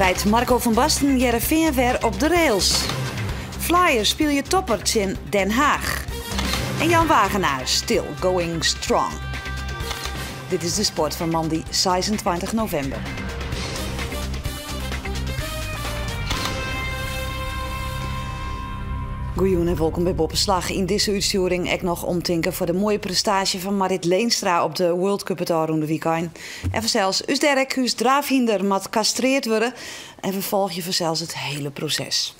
Krijt Marco van Basten Hearrenfean wer op de rails? Flyers spylje topper tsjin Den Haag. En Jan Wagenaar still going strong. Dit is de sport fan moandei 26 novimber. Goejûn en wolkom by Boppeslach. Yn dizze útstjoering ek noch omtinken foar de moaie prestaasje fan Marrit Leenstra op de World Cup it ôfrûne wykein. En fansels, ús Derek, ús draafhynder, moat kastreard wurde. En we folgje fansels it hiele proses.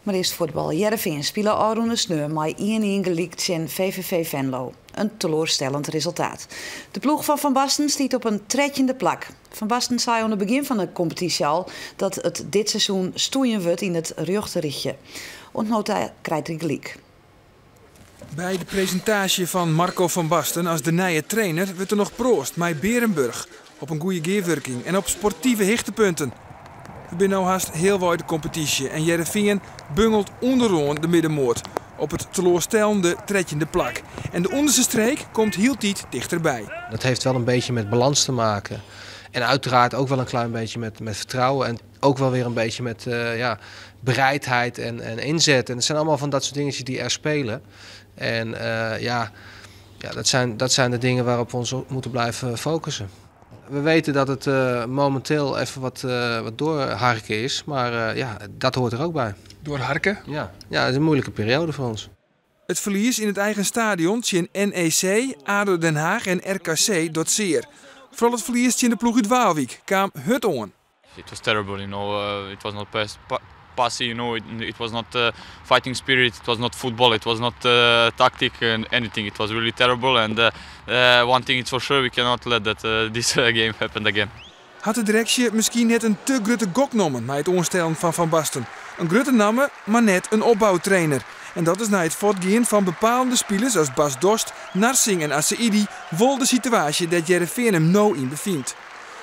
Mar earst fuotbal. Hearrenfean spile ôfrûne sneon mei ien-ien gelyk tsjin VVV Venlo. In teloarstellend resultaat. De ploech fan Van Basten stiet op in trettjinde plak. Van Basten sei oan it begjin fan de kompetysje al dat it dit seizoen stoeien wurdt yn it rjochte rychje. Oant no ta krijt er gelyk. By de presintaasje fan Marco van Basten as de nije trainer wurdt der noch proast mei Berenburg op in goede gearwurking en op sportive hichtepunten. We binne no hast healwei de kompetysje en Hearrenfean bungelt ûnderoan de middenmoat op it teloarstellende trettjinde plak. En de ûnderste streek komt hieltyd tichterby. Dat heeft wel een beetje met balans te maken. En uiteraard ook wel een klein beetje met vertrouwen. En ook wel weer een beetje met ja, bereidheid en inzet. En het zijn allemaal van dat soort dingetjes die er spelen. En ja, dat zijn de dingen waarop we ons moeten blijven focussen. We weten dat het momenteel even wat doorharken is, maar ja, dat hoort er ook bij. Doorharken? Ja. Ja, het is een moeilijke periode voor ons. It ferlies yn it eigen stadion tsjin NEC, ADO Den Haag en RKC docht sear. Foaral it ferlies tsjin de ploech út Waalwyk kaam hurd oan. It was terrible. It was not passie. It was not fighting spirit. It was not football. It was not tactic and anything. It was really terrible. And one thing is for sure, we cannot let that this game happen again. Hat de direksje miskien net in te grutte gok nommen mei it oanstellen fan Van Basten? In grutte namme, mar net in opboutrainer. En dat is nei it fuortgean fan bepaalde spilers as Bas Dost, Narsingh en Assaidi wol de situaasje dêr't Hearrenfean him no yn befynt.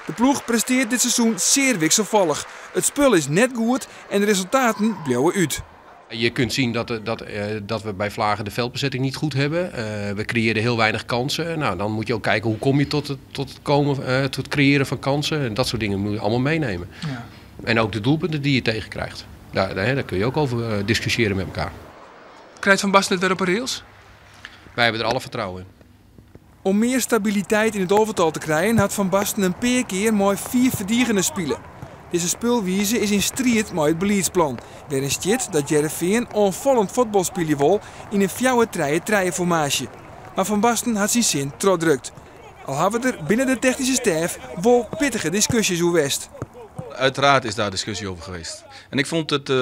De ploech prestearret dit seizoen sear wikselfallich. It spul is net goed en de resultaten bliuwe út. Je kunt zien dat we bij vlagen de veldbezetting niet goed hebben. We creëren heel weinig kansen. Nou, dan moet je ook kijken hoe kom je tot het creëren van kansen. En dat soort dingen moet je allemaal meenemen. En ook de doelpunten die je tegenkrijgt. Daar kun je ook over discussiëren met elkaar. Krijgt Van Basten het weer op de rails? Wij hebben er alle vertrouwen in. Om mear stabiliteit yn it alvetal te krijen, hat Van Basten in pear kear mei 4 ferdigeners spile. Dizze spulwize is yn striid mei it beliedsplan. Dêryn stiet dat Hearrenfean oanfallend fuotbal spylje wol yn in 4-3-3 formaasje. Mar Van Basten hat syn sin trochdrukt. Al hawwe der binnen de technyske stêf wol pittige diskusjes oer west. Uiteraard is daar discussie over geweest. En ik vond het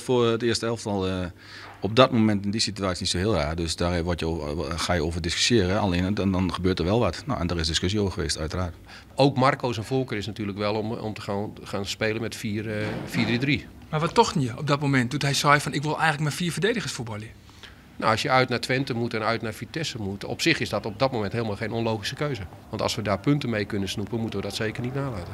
voor het eerste elftal op dat moment in die situatie niet zo heel raar. Dus daar ga je over discussiëren. Alleen dan gebeurt er wel wat. En daar is discussie over geweest, uiteraard. Ook Marco zijn voorkeur is natuurlijk wel om te gaan spelen met 4-3-3. Maar wat toch niet op dat moment? Toen hij zei van ik wil eigenlijk maar 4 verdedigers voetballen. Als je uit naar Twente moet en uit naar Vitesse moet, op zich is dat op dat moment helemaal geen onlogische keuze. Want als we daar punten mee kunnen snoepen, moeten we dat zeker niet nalaten.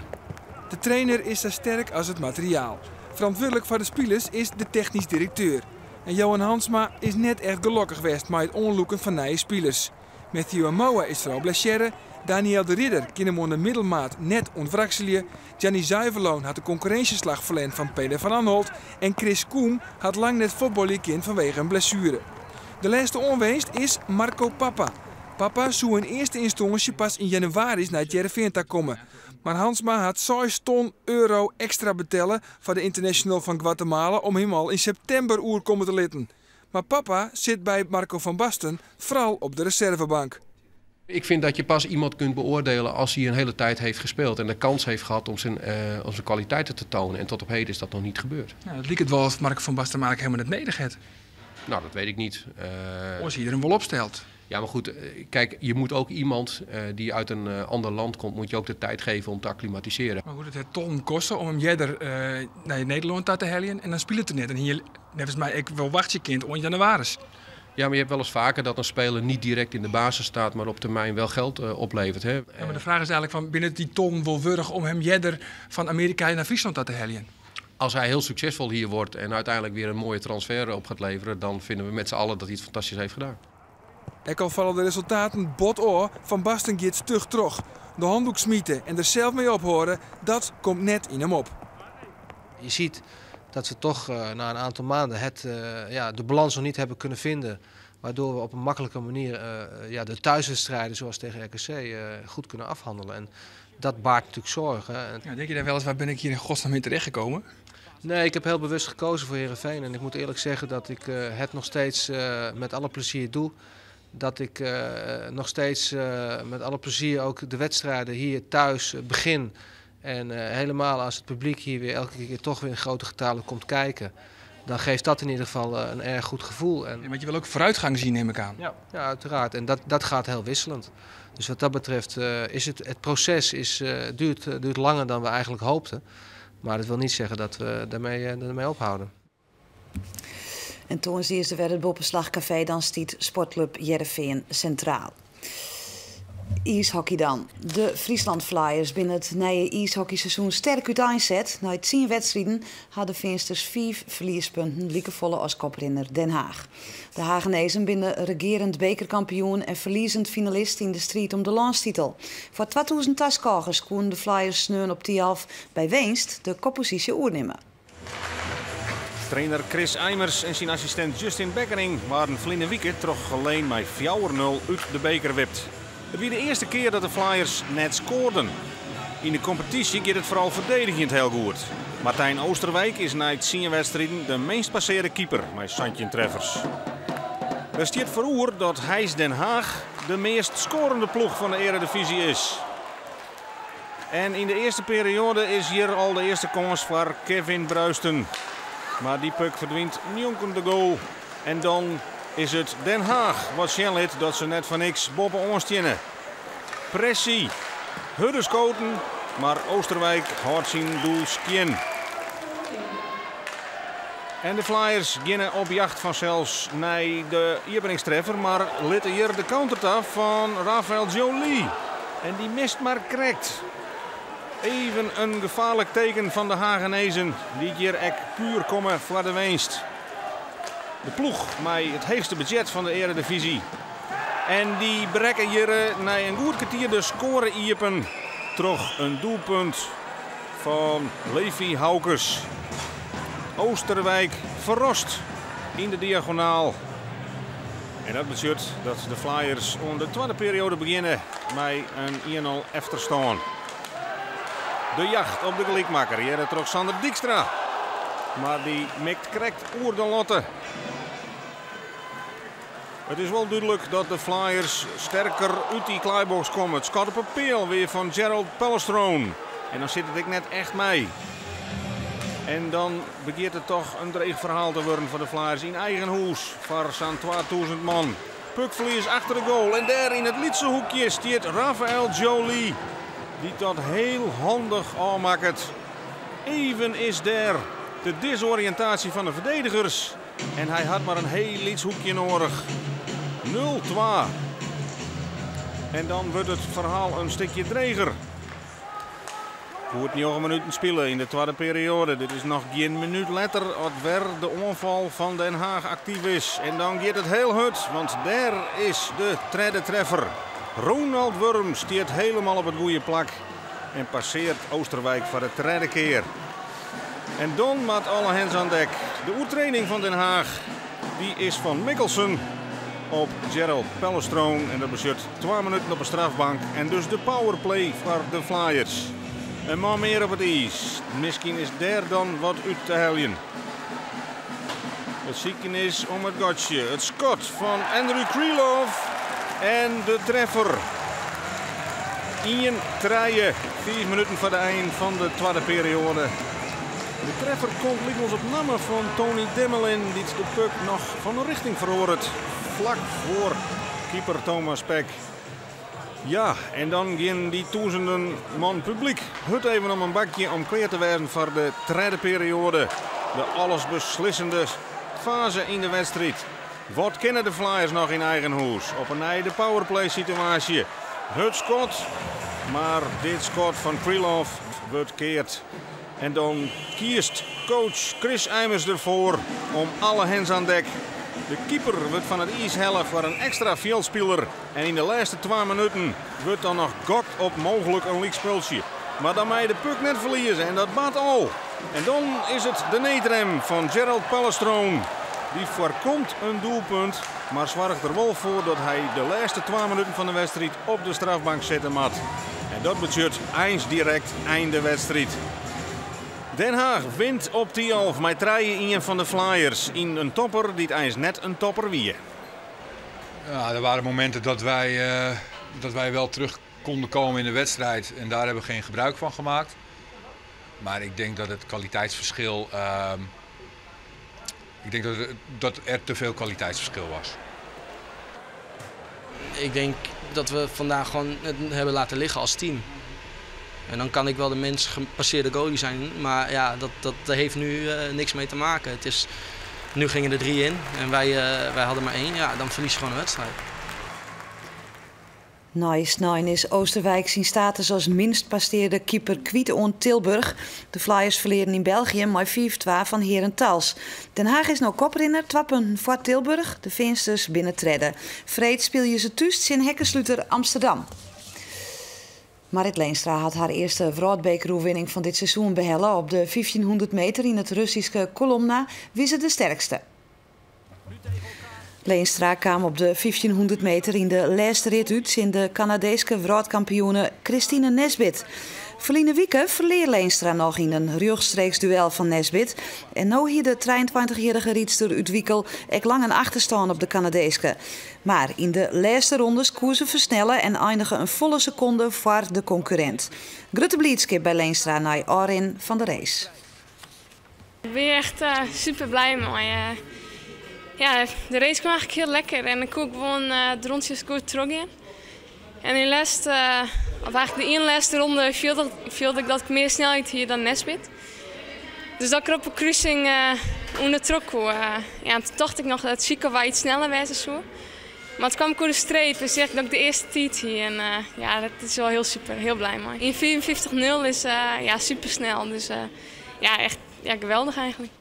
De trainer is zo sterk als het materiaal. Verantwoordelijk voor de spelers is de technisch directeur. En Johan Hansma is net echt gelukkig geweest met het onloeken van nieuwe spelers. Matthew Amoah is vooral blessure. Daniel de Ridder kan hem onder middelmaat net ontwrakselen. Gianni Zuiverloon had de concurrentieslag verlend van Peter van Anholt. En Chris Koem had lang net voetballen vanwege een blessure. De laatste onweest is Marco Papa. Papa zou in eerste instantie pas in januari naar het Hearrenfean ta komen. Maar Hansma had 6 ton euro extra betellen voor de international van Guatemala om hem al in september oer komen te litten. Maar Papa zit bij Marco van Basten vooral op de reservebank. Ik vind dat je pas iemand kunt beoordelen als hij een hele tijd heeft gespeeld en de kans heeft gehad om zijn kwaliteiten te tonen. En tot op heden is dat nog niet gebeurd. Ja, het liep het wel of Marco van Basten maar helemaal het neder heeft. Dat weet ik niet. Of hij er een wel opstelt. Ja, maar goed, je moet ook iemand die uit een ander land komt, moet je ook de tijd geven om te acclimatiseren. Maar goed, het heeft ton kosten om hem eerder naar Nederland te halen en dan speelt het er net. En hier, net als mij, ik wil wachten kind om januari. Ja, maar je hebt wel eens vaker dat een speler niet direct in de basis staat, maar op termijn wel geld oplevert. Hè? Ja, maar de vraag is eigenlijk van, binnen die ton wel wurg om hem eerder van Amerika naar Friesland te halen? Als hij heel succesvol hier wordt en uiteindelijk weer een mooie transfer op gaat leveren, dan vinden we met z'n allen dat hij het fantastisch heeft gedaan. Ek al vallen de resultaten bot oor, Van Basten gaat stug terug. De handdoek smieten en er zelf mee ophoren, dat komt net in hem op. Je ziet dat we toch na een aantal maanden ja, de balans nog niet hebben kunnen vinden. Waardoor we op een makkelijke manier ja, de thuiswedstrijden zoals tegen RKC goed kunnen afhandelen. En dat baart natuurlijk zorgen. En Ja, denk je daar wel eens, waar ben ik hier in godsnaam in terechtgekomen? Nee, ik heb heel bewust gekozen voor Heerenveen. En ik moet eerlijk zeggen dat ik het nog steeds met alle plezier doe. Dat ik nog steeds met alle plezier ook de wedstrijden hier thuis begin. En helemaal als het publiek hier weer elke keer toch weer in grote getalen komt kijken, dan geeft dat in ieder geval een erg goed gevoel. En Ja, want je wil ook vooruitgang zien, neem ik aan. Ja, ja, uiteraard. En dat gaat heel wisselend. Dus wat dat betreft is het proces duurt langer dan we eigenlijk hoopten. Maar dat wil niet zeggen dat we daarmee ophouden. En toen is de werd het Boppeslachcafé, dan stiet Sportclub Hearrenfean centraal. IJshockey dan. De Friesland Flyers binne it nije iishockeyseizoen sterk úteinset. Nei 10 wedstriden hadden Feansters 5 ferliespunten, likefolle as koprinner Den Haag. De Hagenezen binne regearend bekerkampioen en ferliezend finalist yn de striid om de lânstitel. Foar 2000 taskôgers koene de Flyers sneon op Thialf by winst de kopposysje oernimme. Trainer Chris Eimers en syn assistint Justin Bekkering waarden ferline wike troch Geleen mei 4-0 út de beker wipt. It wie de earste kear dat de Flyers net skoarden. Yn de kompetysje giet it foaral ferdigenjend hiel goed. Martijn Oosterwijk is nei 10 wedstriden de meast passearre keeper mei 17 treffers. Der stiet foaroer dat Heys Den Haag de meast skoarende ploech fan de Eredivisie is. En yn de earste perioade is hjir al de earste kâns foar Kevin Bruisten. Mar dy puck ferdwynt njonken de goal. En dan is it Den Haag wat sjen lit dat se net foar niks boppe-oan steane. Pressie, hurde skoten, mar Oosterwijk hâldt syn doel skjin. En de Flyers geane op jacht fansels nei de iepeningstreffer, mar litte hjir de counter ta fan Rafael Jolie. En dy mist mar krekt. Even in gefaarlik teken fan de Hagenezen, dy't hjir ek puer komme foar de winst. De ploech mei it heechste budzjet fan de Eredivisie. En dy brekke hjir nei in goed kertier de skoare iepen troch in doelpunt fan Levi Haukes. Oosterwijk ferrast yn de diagonaal. En dat betsjut dat de Flyers oan de twadde perioade begjinne mei in 1-0 efterstân. De jacht op de gelykmakker, hjir troch Sander Dijkstra. Mar dy mikt krekt oer de latte. It is wol dúdlik dat de Flyers sterker út dy klaaiboks komme. It skot op 'e peal wer fan Gerald Palestroon. En dan sit it ek net echt mei. En dan begjint it dochs in dreech ferhaal te wurden foar de Flyers yn eigen hûs. Foar sa'n 2000 man. Puckferlies achter de goal. En dêr yn it lytse hoekje stiet Rafael Jolie. Dy't dat hiel handich ôfmakket. Even is dêr de desoriïntaasje fan de ferdigeners. En hy hat mar in hiel lyts hoekje nedich. 0-2. En dan wurdt it ferhaal in stikje dreger. Goed 9 minuten spylje yn de twadde perioade. Dit is noch gjin minút letter as wer de oanfal fan Den Haag aktyf is. En dan giet it hiel hurd, want dêr is de tredde treffer. Ronald Wurm stiet hielendal op it goede plak en passearret Oosterwijk foar de tredde kear. En dan moat alle hens oan dek. De oertrêding fan Den Haag dy is fan Mikkelsen op Gerald Pellestroon. En dat betsjut 2 minuten op de strafbank. En dus de powerplay foar de Flyers. In man mear op it iis. Miskien is dêr dan wat út te heljen. It sykjen is om it gatsje. It skot fan Andrew Krylov. En de treffer. 1-3. 5 minuten foar de ein fan de twadde perioade. De treffer komt lykwols op namme fan Tony Demelin, dy't de puck noch fan rjochting feroaret. Flak foar keeper Thomas Peck. Ja, en dan gean dy tûzenen man publyk hurd even om in bakje om klear te wêzen foar de tredde perioade. De allesbeslissende faze yn de wedstriid. Wat kinne de Flyers noch yn eigen hûs? Op 'e nij de powerplay situaasje. Hurd skot, mar dit skot fan Krylov wurdt keard. En dan kiest coach Chris Eimers derfoar om alle hens oan dek. De keeper wurdt fan it iis helle foar in ekstra fjildspiler. En yn de lêste 2 minuten wurdt dan noch gokt op mooglik in lykspultsje. Mar dan mei de puck net ferlieze en dat bart al. En dan is it de needrem fan Gerald Palestroon. Dy foarkomt in doelpunt, mar soarget der wol foar dat hy de lêste twa minuten fan de wedstriid op de strafbank sitte moat. En dat betsjut eins direkt einde wedstriid. Den Haag wint op Thialf mei trije ien fan de Flyers yn in topper dy't eins net in topper wie. Ja, er waren momenten dat wij, dat wij wel terug konden komen in de wedstrijd en daar hebben we geen gebruik van gemaakt. Maar ik denk dat het kwaliteitsverschil. Ik denk dat er te veel kwaliteitsverschil was. Ik denk dat we vandaag gewoon het hebben laten liggen als team. En dan kan ik wel de minst gepasseerde goalie zijn, maar ja, dat heeft nu niks mee te maken. Het is, nu gingen er drie in en wij hadden maar één. Ja, dan verlies je gewoon een wedstrijd. Nei snein is Oosterwijk syn status as minst passearde keeper kwyt oan Tilburg. De Flyers ferlearen yn België mei 5-2 fan Herentals. Den Haag is no koprinner, twa punten foar Tilburg. De Feansters binne tredde. Freed spylje se thús tsjin hekkesluter Amsterdam. Marit Leenstra hat har earste wrâldbekeroerwinning fan dit seizoen behelle. Op de 1500 meter yn it Russyske Kolomna wie se de sterkste. Leenstra kaam op de 1500 meter yn de lêste rit út tsjin de Kanadeeske wrâldkampioene Christine Nesbitt. Ferline wike ferlear Leenstra noch yn in rjochtstreeks duel fan Nesbitt. En no hie de 23-jierrige rydster út Wikel ek lang in achterstân op de Kanadeeske. Mar yn de lêste rondes koe se fersnelle en einige in folle sekonde foar de konkurrint. Grutte bliidskip by Leenstra nei ôfrin fan de race. Ik bin echt super blij mei. Ja, de race kwam eigenlijk heel lekker en ik koe gewoan de rondjes goed trochgean. En yn de lêste, of eigenlijk de ien lêste ronde fielde ik dat ik mear snelheid hie dan Nesbitt. Dus dat ik op de krusing ûndertroch koe. Ja, toen tocht ik noch dat Sikova iets sneller wêze soe. Mar toen kwam ik oer de streep en seach ik dat ik de earste tiid hie. En ja, dat is wol hiel super, hiel blij mei. Ien 54-0 is ja, super snel, dus ja, echt ja, geweldich eigenlijk.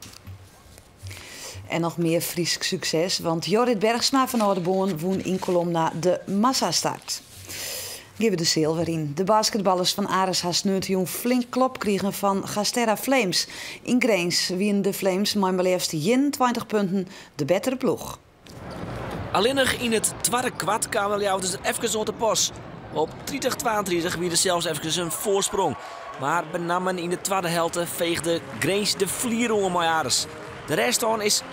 En noch mear Frysk sukses, want Jorrit Bergsma fan Aldeboarn wûn yn Kolomna de massastart. Gean we de seal wer yn. De basketballers fan Aris ha sneontejûn flink klop krigen fan Gasterra Flames. Yn Grins wienen de Flames mei mar leafst 21 punten de bettere ploech. Allinnich yn it twadde kwart kamen de Ljouwerters der efkes oan te pas. Op 30-32 wie der sels efkes in foarsprong. Mar benammen yn de twadde helte feegde Grins de flier oan mei Aris. De rêststân is 46-35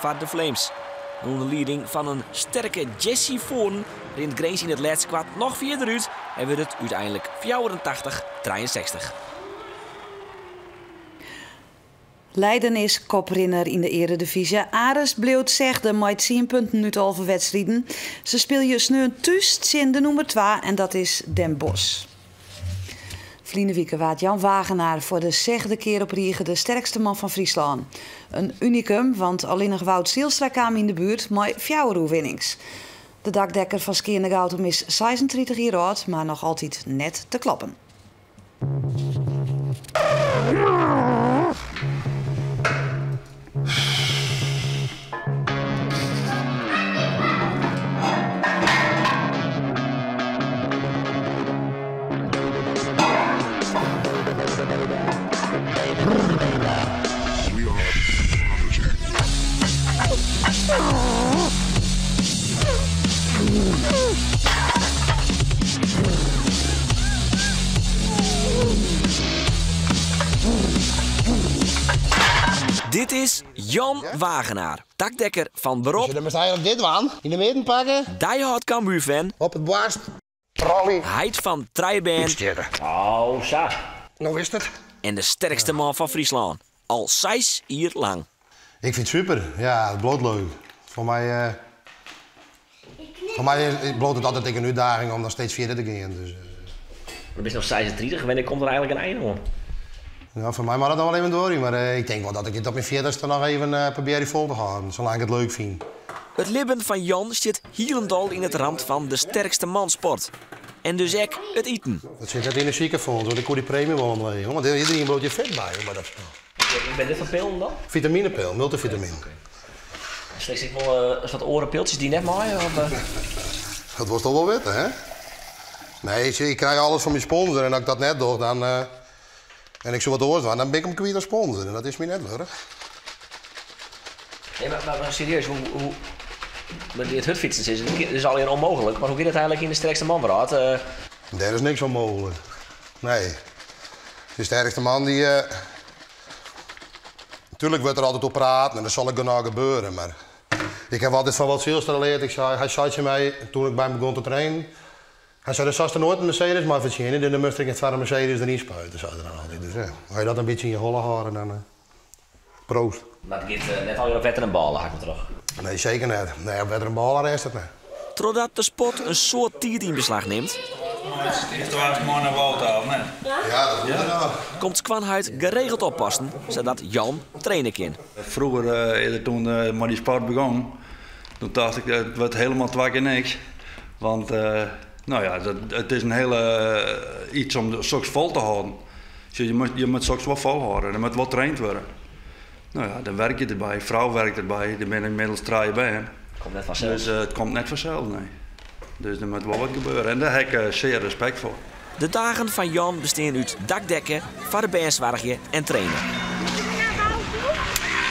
foar de Flames. Under lieding fan in sterke Jesse Voorn rint Grins yn it lêste kwart noch fierder út en wurdt it úteinlik 84-63. Leiden is koprinner yn de earedivyzje. Aris bliuwt sechde mei 10 punten út 11 wedstriden. Se spylje sneon thús tsjin de nûmer 2 en dat is Den Bosch. Ferline wike waard Jan Wagenaar foar de sechde kear op rige de sterkste man fan Fryslân. In unikum, want allinnich Wout Zijlstra kaam yn de buert mei fjouwer oerwinnings. De dakdekker fan Skearnegoutum is 36 jier âld, mar noch altyd net te kloppen. Dit is Jan Wagenaar, dakdekker fan berop. Dan moatst eigenlijk dit dwaan. Yn de midden pakke. Diehard Cambuur-fan. Op it boarst. Trolley. Heit fan trije bern. Útstjitte. Oh, sa. No is it. En de sterkste man fan Fryslân. Al seis jier lang. Ik fyn it super. Ja, it bliuwt leuk. Foar my, foar my is, bliuwt it altyd ek in útdaging om dan steeds fierder te gean. Dus, Do bist no 36, wannear komt der eigenlik in ein oan? Ja, foar my moat it noch wol even duorje, mar ik tink wol dat ik it op myn fjirtichste noch even probearje fol te hâlden, salang't ik it leuk fyn. It libben fan Jan stiet hielendal yn it ramt fan de sterkste mansport. En dus ek it iten. Dat sit net yn de sikefûns, want ik koe dy premie wol omleech. Want iderien bliuwt hjir fit by, mei dat spul. Binne dit foar pillen dan? Fitaminepil, multivitamine. Slikst ek wol ris wat oare piltsjes dy't net meie? Of? Dat wolst al wol witte, hè? Nee, ik krij alles fan myn sponsor en as ik dat net doch, dan en ik soe wat oars dwaan, dan bin ik him kwyt as sponsor en dat is my net wurdich. Nee, mar serieus, hoe, hoe, it hurdfytsen is, is allegear ûnmooglik, mar hoe giet it eigenlik yn de sterkste manwrâld? Dêr is niks ûnmooglik. Nee. De sterkste man dy. Natuerlik wurdt der altyd oer praten en der sil ek genôch gebeure, mar ik haw altyd fan Wout Zijlstra leard. Ik sei, hy sei tsjin my toen ik by him begûn te trainen, hy sei, dêr silst der noait in Mercedes mei fertsjinje, dus dan moatst ek net foar in Mercedes deryn spuite, sei er dan altyd. Dus ja, as je dat in bytsje yn je holle hâlde, dan proost. Mar it giet net allegear op wetter en bôle, ha ik mar troch. Nee, seker net. Nee, op wetter en bôle rêst it net. Trochdat de sport in soad tiid yn beslach nimt, komt skoanheit geregeld oppassen sadat Jan traine kin. Froeger, eerder toen mei dy sport begûn, toen tocht ik it wurdt hielendal twa kear niks. Want no ja, it is in hiele iets om soks fol te hâlden. Je moat soks wol folhâlde, der moat wol traind wurde. No ja, dan werk je derby, frou werkt derby, der binne ynmiddels trije bern. Komt net fansels. Dus it komt net fansels, nee. Dus der moat wol wat gebeure en dêr ha ik sear respekt foar. De dagen fan Jan bestean út dakdekke, foar de bern soargje en traine.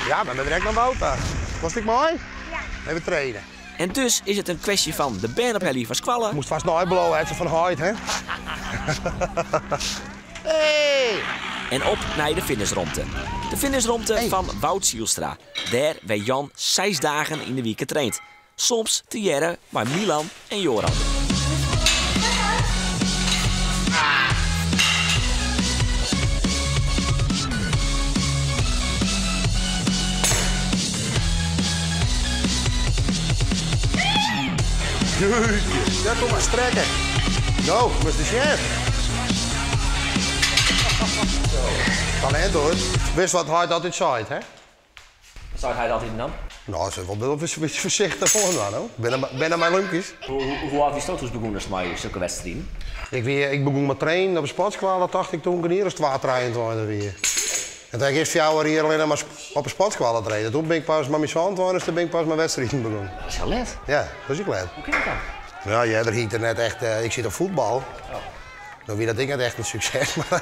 Ja, we moatte direkt nei Wout ta. Wolst ek mei? Ja. Even traine. En dus is it in kwestje fan de bern ophelje fan skoalle. Moast fêst neibliuwe, hat se fan heit, hè? Hey! En op nei de fitnessromte. De fitnessromte fan Wout Zijlstra. Dêr wêr Jan seis dagen yn de wike traint. Soms tegearre mei Milan en Joran. Jeetje, ja, kom maar strekken. No, moatst ris sjen. Talint hoor. Witst wat heit altyd seit, hè? Wat seit heit altyd dan? No, se wol wol in bytsje foarsichtich oan dwaan, no. Binne mei lúmkes. Hoe âld wiest do doe'tst begûnst mei sokke wedstriden? Ik wie, ik begûn mei trainen op de sportskoalle, tocht ik toen ik in jier as twa, 23 wie. En toen ha ik earst 4 jier allinnich mar op de sportskoalle traind. Toen bin ik pas mei myn 27e bin ik pas mei wedstriden begûn. Dat is hiel let. Ja, dat is ek let. Hoe kin dat dan? Ja, earder hie ik der net echt, ik siet op fuotbal. No wie dat ek net echt in sukses, mar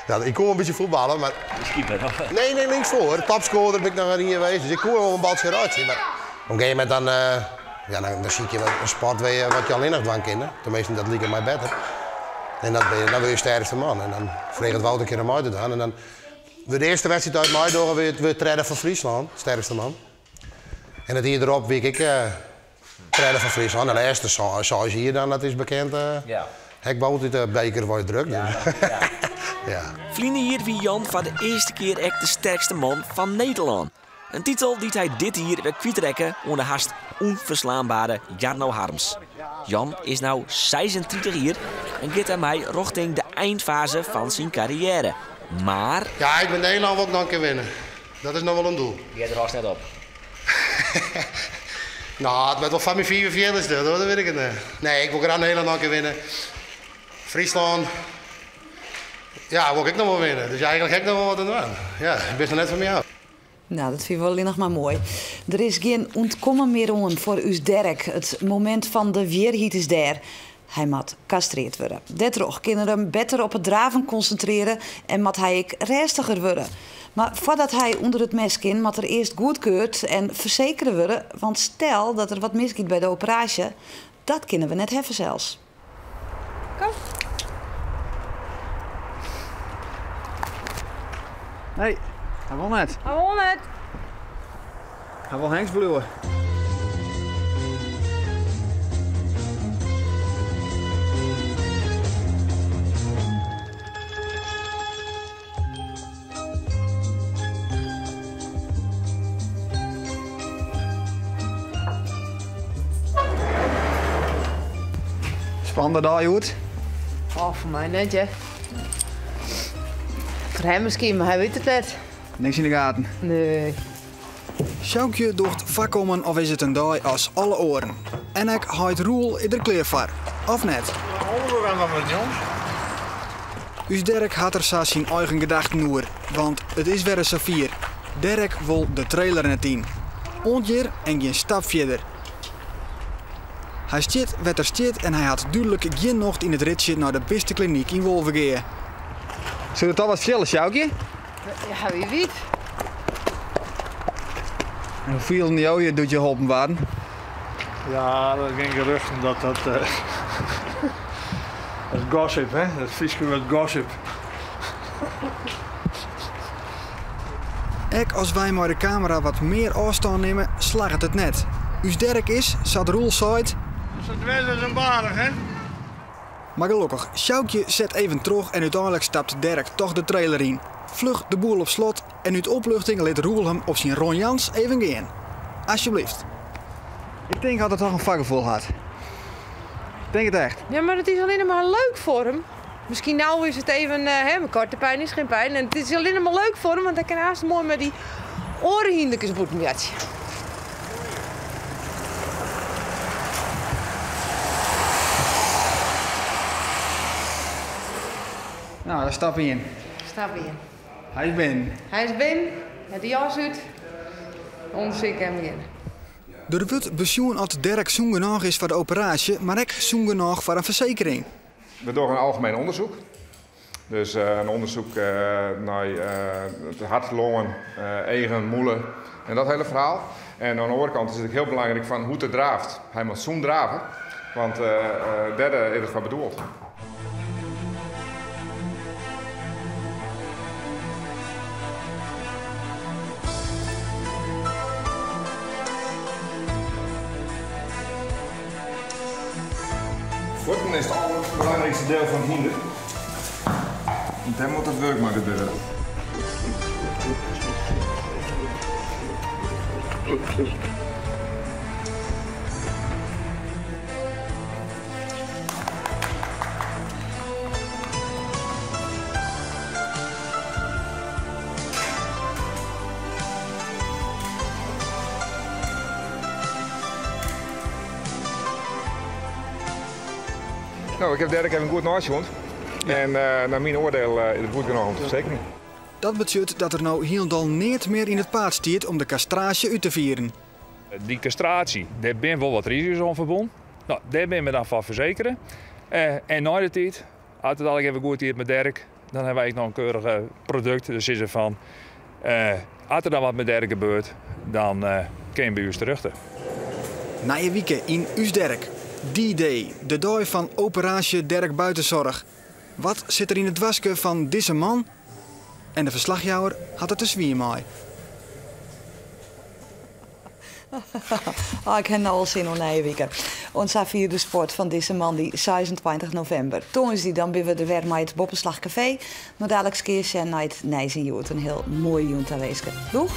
ja, ik koe wol in bytsje fuotballe, mar... Keeper, of? Nee, nee, linksfoar. Topscorer bin ik noch in jier west, dus ik koe wol in baltsje reitsje, mar op in gegeven momint dan, ja, dan sykje je in sport wêr je wat je allinnich dwaan kinne. Teminsten, dat liket my better. En dat bin je, dan wurde je sterkste man. En dan freget Wout in kear om mei te dwaan. En dan wurdt de earste wedstriid dat ik meidogge, wurdt tredde fan Fryslân, sterkste man. En it jier derop wie ik ek tredde fan Fryslân. De lêste seis jier dan, dat is bekend, ha ik altyd de beker wei drukt. Ja. Ferline jier wie Jan foar de earste kear ek de sterkste man fan Nederlân. In titel dy't hy dit jier wer kwytrekke oan de hast ûnferslaanbere Jarno Harms. Jan is no 36 jier en giet dêrmei rjochting de einfaze fan syn karriêre. Mar. Ja, ik bin Nederlân wol ik noch in kear winne. Dat is noch wol in doel. Giet der hast net op. No, it wurdt wol foar myn 45ste, hoor, dat wit ik it net. Nee, ik wol graach Nederlân noch in kear winne. Fryslân, ja, wol ik ek noch wol winne. Dus eigenlik ha ik noch wol wat te dwaan. Ja, ik bin noch net fan my ôf. No, dat fyn ik wol allinnich mar moai. Der is gjin ûntkommen mear oan foar ús Derek. It momint fan de wierheid is dêr. Hy moat kastreard wurde. Dêrtroch kin er him better op it draven konsintrearje en moat hy ek rêstiger wurde. Mar foardat hy ûnder it mes kin, moat er earst goedkeurd en fersekere wurde, want stel dat der wat misgiet by de operaasje, dat kinne we net hawwe sels. Kom. Nee, hy wol net. Hy wol net. Hy wol hengst bliuwe. Spannende dei hjoed? Oh, foar my net, ja. Foar him miskien, mar hy wit it net. Niks yn de gaten? Nee. Sjoukje docht foarkommen of is it in dei as alle oaren. En ek heit Roel is der klear foar. Of net? Us Derek hat der sa syn eigen gedachten oer, want it is wer ris safier. Derek wol de trailer net yn. Oant hjir en gjin stap fierder. Hy stiet wêr't er stiet en hy hat dúdlik gjin nocht yn it ritsje nei de bisteklinyk yn Wolvegea. Soe dat al wat fiele, Sjoukje? Ja, wie weet. En hoe fielden jo je doe't je holpen waarden? Ja, dat ging geruchten dat dat. Dat is gossip, hè? Dat Fryske wurd gossip. Ek as wy mei de kamera wat mear ôfstân nimme, slagget it net. Us Derek is, sa't Roel seit. Sa dwers as in baarch, hè? Mar gelokkich, Sjoukje set even troch en úteinlik stapt Derek toch de trailer yn. Fluch de boel op slot en út opluchting lit Roel him op syn Ron Jans even gean. Alsjeblieft. Ik tink dat er toch in foargefoel hat. Ik tink it echt. Ja, mar it is allinnich mar leuk foar him. Miskien no is it even, hè, korte pijn is geen pijn. En it is allinnich mar leuk foar him, want hy kin aanst moai mei dy oare hynderkes bûten boartsje. No, dan stap yn. Stap yn. Hy is binnen. Hy is binnen, hat de jas út. Undersyk en begjinne. Der wurdt besjoen oft Derek sûn genôch is foar de operaasje, mar ek sûn genôch foar in fersekering. We dogge in algemeen ûndersyk. Dus in ûndersyk nei it hart, longen, eagen, mûle en dat hiele ferhaal. En oan de oare kant is it ek hiel belangryk fan hoe't er draaft. Hy moat sûn drave, want dêr is it foar bedoeld. Fuotten is it alderbelangrykste diel fan it hynder. Want dêr moat it wurk mei gebeure. No, ik haw Derek even goed neisjoen. En nei myn oardiel is it goed genôch om te fersekerjen. Dat betsjut dat der no hielendal neat mear yn it paad stiet om de kastraasje út te fieren. Dy kastraasje, dêr binne wol wat risiko's oan ferbûn. No, dêr binne we dan foar fersekere. En nei de tiid, as it allegear wer goed giet mei Derek, dan hawwe wy ek noch in keurich produkt. Dus sizze fan, as der dan wat mei Derek gebeurt, dan kin je by ús terjochte. Nije wike yn Us Derek. D-Day, de dei fan Operaasje Derek Buitenzorg. Wat sit der yn it doaske fan dizze man? En de ferslachjouwer hat it der swier mei. Oh, ik ha no al sin oan nije wike. Oant safier de sport fan dizze moandei 26 novimber. Tongersdei dan binne we der wer mei it Boppeslach Kafee. Mar daliks kear sjen nei it Nijs yn Hjoed. In hiel moaie jûn tawinske. Doeg!